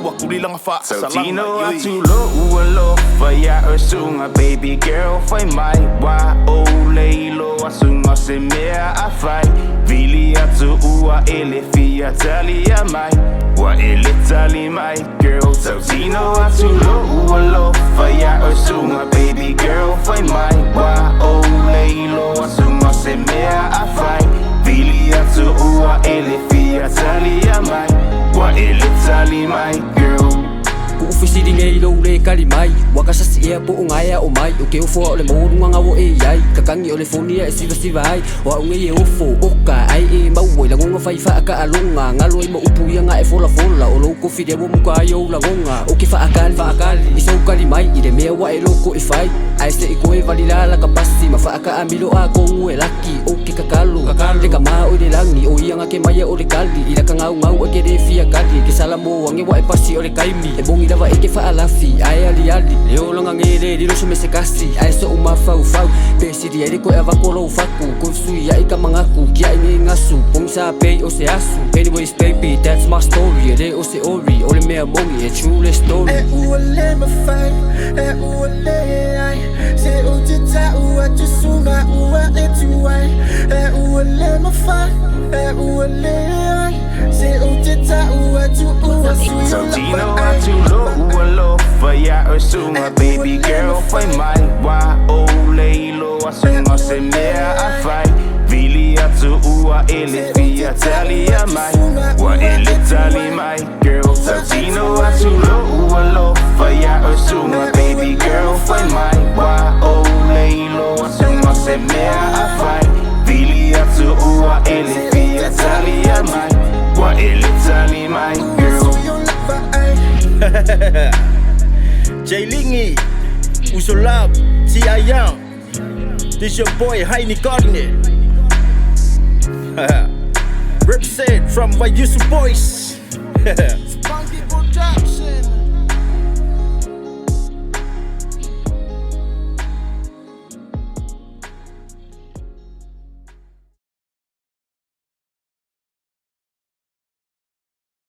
Ta'u atu lilaga fa'asalaga. Tautino Ioe. Atu lo'u alofa ia'oe suga baby girl fai mai Ua ou le iloa suga o se mea a fai Vili atu ua e le fia talia mai Ua e le tali mai girl Tautino atu lo'u alofa ia'oe suga baby girl fai mai Ua ou le iloa suga o se mea a fai Vili atu ua e le fia talia mai Ua e le tali mai girl. Ku'u fesili nei i lou lē kali mai. Ua ka sasi ea po o gaea o mai. O ke ofo a o le maualuga gau o e i ai. Kakagi o le foni a e sivasiva ai. O a'u nei e ofo oka ai e maua i lagoga fai faakaaloga. Galo ai ma upu ia ga e folafola. O lou kofi lea ua muka ai ou lagoga. O ke faakali faakali i sou kali mai i le mea ua e loko e fai. Ae se i koe vali la la ka pasi ma faakaamilo a kogu e laki. O ke kakalo kakalo le kamā o i le lagi. O ia ga ke maia o le kali. I laka gaugau e ke lē fia kali. Ke sala mo age ua e pasi o le kaimi. E mogi lava e ke faalafi ae aliali. Le olaga ge le lilo se mea se kasi. Ae so'u mafaufau pe sili ai le koe avatu o lou fatu. Koe fesuia'i ka magaku kia'i nei gasu. Pogisa pei o se asu. Anyways baby, that's my story. E lē o se ori o le mea moni e true le story. E ua le mafai, e ua leai Se ou te ta'u atu suga ua e tuai. E ua le mafai, e ua leai Se ou te ta'u atu ua sui o Tautino lava ai. Atu lo'u alofa ia'oe suga baby girl fai mai Ua ou le iloa suga o se mea a fai Vili atu ua e le fia talia mai Ua e le tali mai girl Tautino atu lo'u alofa ia'oe suga baby girl fai mai Ua ou le iloa suga o se mea a fai Vili atu ua e le fia talia mai Ua e le tali mai Ua girl. Sui o lava ai. J Lingi, Usolab, T.I. Young. This your boy Heine Gardner. Represent from Vaiusu Boys.